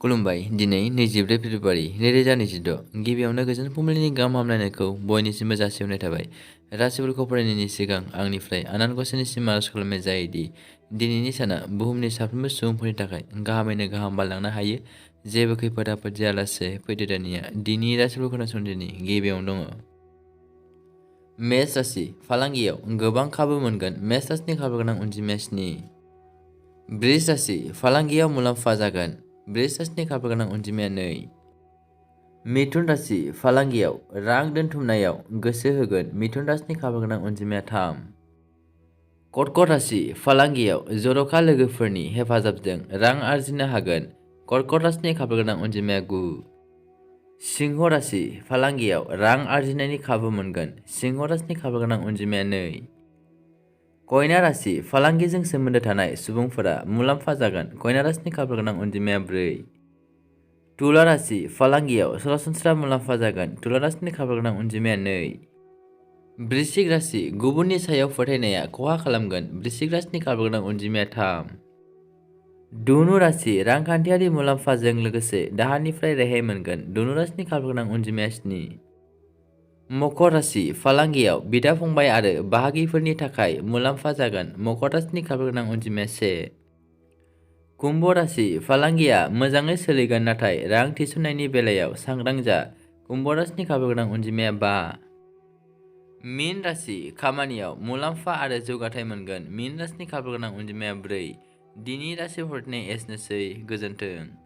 खुलुमबाय। दिनै 24 फेब्रुआरि 2026 गिबियावनो गोजोन फुंबिलिनि गाहाम हामलायनायखौ बयनिसिमबो जासिहरनाय थाबाय। राशिफोरखौ फरायनायनि सिगां आंनिफ्राय आनान गसाइनिसिम आरज खालामनाय जायोदि दिनैनि साना बुहुमनि साफ्रोमबो सुबुंफोरनि थाखाय गाहामैनो गाहाम बारलांनो हायो। जेबो खैफोद आफोद जायालासे फैदो दानिया दिनैनि राशिफोरखौ खोनासंदिनि गिबियावनो दङ मेष राशि। फालांगियाव गोबां खाबु मोनगोन। मेष राशिनि खाबु गोनां अनजिमाया 7। बृष राशि। फालांगियाव मुलाम्फा जागोन। बृष राशिनि खाबु गोनां अनजिमाया 2। मिथुन राशि। फालांगियाव रां दोनथुमनायाव गोसो होगोन। मिथुन राशिनि खाबु गोनां अनजिमाया 3। कर्कट राशि। फालांगियाव जर'खा लोगोफोरनि हेफाजाबजों रां आरजिनो हागोन। कर्कट राशिनि खाबु गोनां अनजिमाया 9। सिंह राशि। फालांगियाव रां आरजिनायनि खाबु मोनगोन। सिंह राशिनि खाबु गोनां अनजिमाया 2। कन्या राशि। फालांगिजों सोमोन्दो थानाय सुबुंफोरा मुलाम्फा जागोन। कन्या राशिनि खाबु गोनां अनजिमाया 4। तुला राशि। फालांगियाव सरासनस्रा मुलाम्फा जागोन। तुला राशिनि खाबु गोनां अनजिमाया 2। वृश्चिक राशि। गुबुननि सायाव फोथायनाया खहा खालामगोन। वृश्चिक राशिनि खाबु गोनां अनजिमाया 3। धनु राशि। रांखान्थियारि मुलाम्फाजों लोगोसे दाहारनिफ्राय रेहाय मोनगोन। धनु राशिनि खाबु गोनां अनजिमाया 7। मकर राशि। फालांगियाव बिदा-फंबाय आरो बाहागिफोरनि थाखाय मुलाम्फा जागोन। मकर राशिनि खाबु गोनां अनजिमाया 1। कुम्भ राशि। फालांगिया मोजाङै सोलिगोन नाथाय रां थिसननायनि बेलायाव सांग्रां जा। कुम्भ राशिनि खाबु गोनां अनजिमाया 5। मीन राशि। खामानियाव मुलाम्फा आरो जौगाथाय मोनगोन। मीन राशिनि खाबु गोनां अनजिमाया 4। दिनै राशिफोरनि एसेनोसै। गोजोन्थों।